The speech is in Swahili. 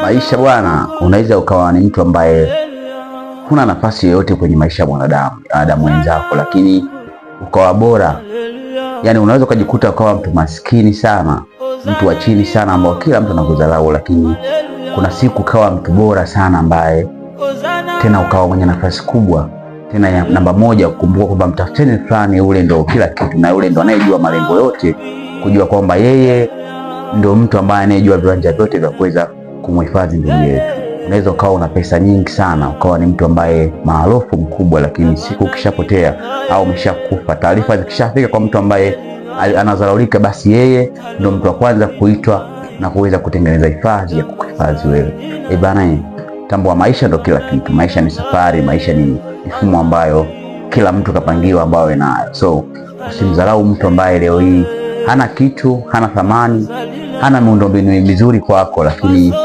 Maisha bwana, unaweza ukawa ni mtu ambaye huna nafasi yoyote kwenye maisha ya mwanadamu wanadamu wenzako, lakini ukawa bora. Yani unaweza ukajikuta ukawa mtu maskini sana, mtu wa chini sana, ambao kila mtu anakudharau, lakini kuna siku ukawa mtu bora sana, ambaye tena ukawa mwenye nafasi kubwa tena ya namba moja. Kukumbuka kwamba mtafuteni fulani, ule ndo kila kitu na ule ndo anayejua malengo yote, kujua kwamba yeye ndo mtu ambaye anayejua viwanja vyote vya kuweza kumhifadhi ndugu yetu. Unaweza ukawa una pesa nyingi sana, ukawa ni mtu ambaye maarufu mkubwa, lakini siku ukishapotea au umeshakufa, taarifa zikishafika kwa mtu ambaye anadharaulika, basi yeye ndo mtu wa kwanza kuitwa na kuweza kutengeneza hifadhi ya kukuhifadhi wewe. E bana, tambua maisha ndo kila kitu. Maisha ni safari, maisha ni mifumo ambayo kila mtu kapangiwa ambayo inayo. So usimdharau mtu ambaye leo hii hana kitu, hana thamani, hana miundombinu mizuri kwako, lakini